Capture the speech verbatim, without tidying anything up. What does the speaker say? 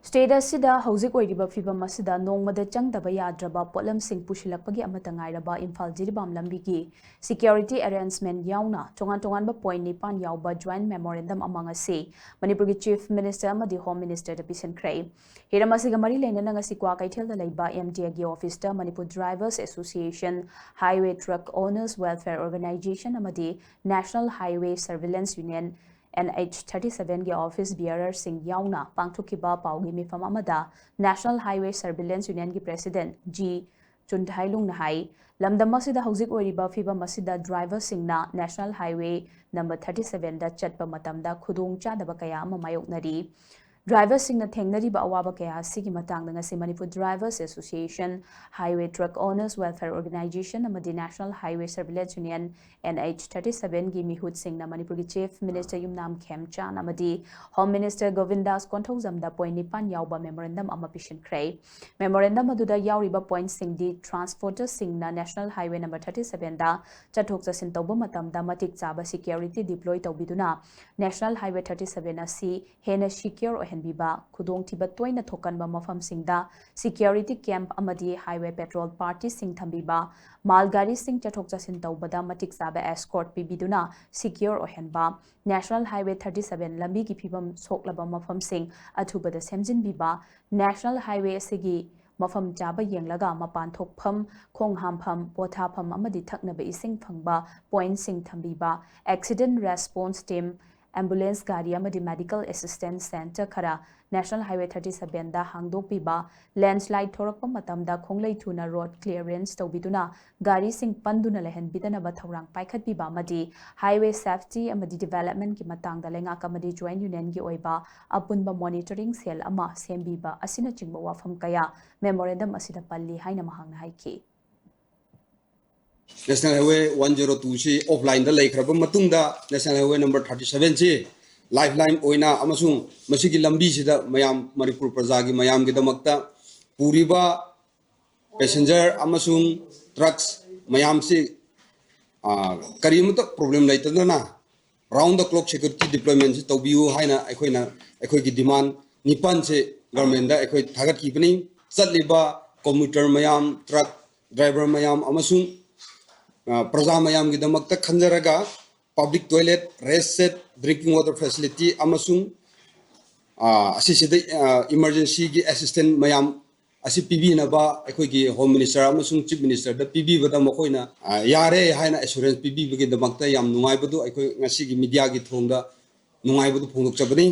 State ꯑꯁꯤꯗ ꯍꯧꯖꯤꯛ ꯑꯣꯏꯔꯤꯕ ꯐꯤꯕꯝ ꯑꯁꯤꯗ ꯅꯣꯡꯃꯗ ꯆꯪꯗꯕ ꯌꯥꯗ꯭ꯔꯕ ꯄꯣꯠꯂꯝꯁꯤꯡ ꯄꯨꯁꯤꯜꯂꯛꯄꯒꯤ ꯑꯃꯠꯇ ꯉꯥꯏꯔꯕ ꯏꯝꯐꯥꯜ ꯖꯤꯔꯤꯕꯥꯝ ꯂꯝꯕꯤꯒꯤ security arrangement ꯌꯥꯎꯅ ꯇꯣꯉꯥꯟ ꯇꯣꯉꯥꯟꯕ point ꯅꯤꯄꯥꯟ ꯌꯥꯎꯕ joint memorandum ꯑꯃ ꯉꯁꯤ ꯃꯅꯤꯄꯨꯔꯒꯤ Chief Minister ꯑꯃꯗꯤ Home Minister ꯗ ꯄꯤꯁꯤꯟꯈ꯭ꯔꯦ꯫ ꯍꯤꯔꯝ ꯑꯁꯤꯒ ꯃꯔꯤ ꯂꯩꯅꯅ ꯉꯁꯤ ꯀ꯭ꯋꯥꯀꯩꯊꯦꯜꯗ ꯂꯩꯕ M T A ꯒꯤ office ꯇ Manipur Drivers Association, Highway Truck Owners Welfare Organization ꯑꯃꯗꯤ National Highway Surveillance Union, N H thirty seven ꯒꯤ office bearer ꯁꯤꯡ ꯌꯥꯎꯅ ꯄꯥꯡꯊꯣꯛꯈꯤꯕ ꯄꯥꯎꯒꯤ ꯃꯤꯐꯝ ꯑꯃꯗ National Highway Surveillance Union ꯒꯤ President G ꯆꯨꯟꯊꯥꯏꯂꯨꯡꯅ ꯍꯥꯏ, ꯂꯝꯗꯝ ꯑꯁꯤꯗ ꯍꯧꯖꯤꯛ ꯑꯣꯏꯔꯤꯕ ꯐꯤꯕꯝ ꯑꯁꯤꯗ driver ꯁꯤꯡꯅ National Highway number thirty seven ꯗ ꯆꯠꯄ ꯃꯇꯝꯗ ꯈꯨꯗꯣꯡ ꯆꯥꯗꯕ ꯀꯌꯥ ꯑꯃ ꯃꯥꯌꯣꯛꯅꯔꯤ꯫ Driver ꯁꯤꯡꯅ ꯊꯦꯡꯅꯔꯤꯕ ꯑꯋꯥꯕ ꯀꯌꯥ ꯑꯁꯤꯒꯤ ꯃꯇꯥꯡꯗ ꯉꯁꯤ Manipur Drivers Association, Highway Truck Owners Welfare Organization ꯑꯃꯗꯤ National Highway Surveillance Union, N H thirty seven ꯒꯤ ꯃꯤꯍꯨꯠꯁꯤꯡꯅ ꯃꯅꯤꯄꯨꯔꯒꯤ Chief Minister ꯌꯨꯝꯅꯥꯝ ꯈꯦꯝꯆꯥꯟ ꯑꯃꯗꯤ Home Minister ꯒꯣꯕꯤꯟꯗꯥꯁ ꯀꯣꯟꯊꯧꯖꯝꯗ point ꯅꯤꯄꯥꯟ ꯌꯥꯎꯕ memorandum ꯑꯃ ꯄꯤꯁꯤꯟꯈ꯭ꯔꯦ꯫ Memorandum ꯑꯗꯨꯗ ꯌꯥꯎꯔꯤꯕ point ꯁꯤꯡꯗꯤ transporter ꯁꯤꯡꯅ National Highway number thirty seven ꯗ ꯆꯠꯊꯣꯛ ꯆꯠꯁꯤꯟ ꯇꯧꯕ ꯃꯇꯝꯗ ꯃꯇꯤꯛ ꯆꯥꯕ security deploy ꯇꯧꯕꯤꯗꯨꯅ National Highway thirty seven ꯑꯁꯤ ꯍꯦꯟꯅ secure ꯑꯣꯏꯍꯟꯕꯤꯕ, ꯈꯨꯗꯣꯡꯊꯤꯕ ꯇꯣꯏꯅ ꯊꯣꯛꯀꯟꯕ ꯃꯐꯝꯁꯤꯡꯗ security camp ꯑꯃꯗꯤ highway patrol party ꯁꯤꯡ ꯊꯝꯕꯤꯕ, ꯃꯥꯜ ꯒꯥꯔꯤꯁꯤꯡ ꯆꯠꯊꯣꯛ ꯆꯠꯁꯤꯟ ꯇꯧꯕꯗ ꯃꯇꯤꯛ ꯆꯥꯕ escort ꯄꯤꯕꯤꯗꯨꯅ secure ꯑꯣꯏꯍꯟꯕ, National Highway thirty seven ꯂꯝꯕꯤꯒꯤ ꯐꯤꯕꯝ ꯁꯣꯛꯂꯕ ꯃꯐꯝꯁꯤꯡ ꯑꯊꯨꯕꯗ ꯁꯦꯝꯖꯤꯟꯕꯤꯕ, National Highway ꯑꯁꯤꯒꯤ ꯃꯐꯝ ꯆꯥꯕ ꯌꯦꯡꯂꯒ ꯃꯄꯥꯟ ꯊꯣꯛꯐꯝ, ꯈꯣꯡ ꯍꯥꯝꯐꯝ, ꯄꯣꯊꯥꯐꯝ ꯑꯃꯗꯤ ꯊꯛꯅꯕ ꯏꯁꯤꯡ ꯐꯪꯕ point ꯁꯤꯡ ꯊꯝꯕꯤꯕ, accident response team, ambulance ꯒꯥꯔꯤ ꯑꯃꯗꯤ medical assistance centre ꯈꯔ National Highway thirty seven ꯗ ꯍꯥꯡꯗꯣꯛꯄꯤꯕ, landslide ꯊꯣꯔꯛꯄ ꯃꯇꯝꯗ ꯈꯣꯡꯂꯩ ꯊꯨꯅ road clearance ꯇꯧꯕꯤꯗꯨꯅ ꯒꯥꯔꯤꯁꯤꯡ ꯄꯟꯗꯨꯅ ꯂꯩꯍꯟꯕꯤꯗꯅꯕ ꯊꯧꯔꯥꯡ ꯄꯥꯏꯈꯠꯄꯤꯕ ꯑꯃꯗꯤ highway safety ꯑꯃꯗꯤ development ꯀꯤ ꯃꯇꯥꯡꯗ ꯂꯩꯉꯥꯛ ꯑꯃꯗꯤ joint union ꯒꯤ ꯑꯣꯏꯕ ꯑꯄꯨꯟꯕ monitoring cell ꯑꯃ ꯁꯦꯝꯕꯤꯕ ꯑꯁꯤꯅꯆꯤꯡꯕ ꯋꯥꯐꯝ ꯀꯌꯥ memorandum ꯑꯁꯤꯗ ꯄꯜꯂꯤ ꯍꯥꯏꯅ ꯃꯍꯥꯛꯅ ꯍꯥꯏꯈꯤ꯫ National Highway one zero two ꯁꯤ offline ꯗ ꯂꯩꯈ꯭ꯔꯕ ꯃꯇꯨꯡꯗ National Highway number thirty seven ꯁꯤ lifeline ꯑꯣꯏꯅ ꯑꯃꯁꯨꯡ ꯃꯁꯤꯒꯤ ꯂꯝꯕꯤꯁꯤꯗ ꯃꯌꯥꯝ ꯃꯅꯤꯄꯨꯔ ꯄ꯭ꯔꯖꯥꯒꯤ ꯃꯌꯥꯝꯒꯤꯗꯃꯛꯇ ꯄꯨꯔꯤꯕ passenger ꯑꯃꯁꯨꯡ trucks ꯃꯌꯥꯝꯁꯤ ꯀꯔꯤꯃꯇ problem ꯂꯩꯇꯗꯅ round the clock security deployment ꯁꯤ ꯇꯧꯕꯤꯌꯨ ꯍꯥꯏꯅ ꯑꯩꯈꯣꯏꯅ ꯑꯩꯈꯣꯏꯒꯤ demand ꯅꯤꯄꯥꯟꯁꯦ ꯒꯚꯔꯟꯃꯦꯟꯗ ꯑꯩꯈꯣꯏ ꯊꯥꯒꯠꯈꯤꯕꯅꯤ꯫ ꯆꯠꯂꯤꯕ ꯀꯣꯃ꯭ꯌꯨꯇꯔ ꯃꯌꯥꯝ, ꯇ꯭ꯔꯛ ꯗ꯭ꯔꯥꯏꯚꯔ ꯃꯌꯥꯝ ꯑꯃꯁꯨꯡ ꯄ꯭ꯔꯖꯥ ꯃꯌꯥꯝꯒꯤꯗꯃꯛꯇ ꯈꯟꯖꯔꯒ public toilet, rest shed, drinking water facility ꯑꯃꯁꯨꯡ ꯑꯁꯤꯁꯤꯗ ꯏꯃꯔꯖꯦꯟꯁꯤꯒꯤ ꯑꯦꯁꯤꯁꯇꯦꯟ ꯃꯌꯥꯝ ꯑꯁꯤ ꯄꯤꯕꯤꯅꯕ ꯑꯩꯈꯣꯏꯒꯤ ꯍꯣꯝ ꯃꯤꯅꯤꯁꯇꯔ ꯑꯃꯁꯨꯡ ꯆꯤꯐ ꯃꯤꯅꯤꯁꯇꯔꯗ ꯄꯤꯕꯤꯕꯗ ꯃꯈꯣꯏꯅ ꯌꯥꯔꯦ ꯍꯥꯏꯅ ꯑꯦꯁꯨꯔꯦꯟꯁ ꯄꯤꯕꯤꯕꯒꯤꯗꯃꯛꯇ ꯌꯥꯝ ꯅꯨꯡꯉꯥꯏꯕꯗꯨ ꯑꯩꯈꯣꯏ ꯉꯁꯤꯒꯤ ꯃꯤꯗꯤꯌꯥꯒꯤ ꯊꯣꯡꯗ ꯅꯨꯡꯉꯥꯏꯕꯗꯨ ꯐꯣꯡꯗꯣꯛꯆꯕꯅꯤ꯫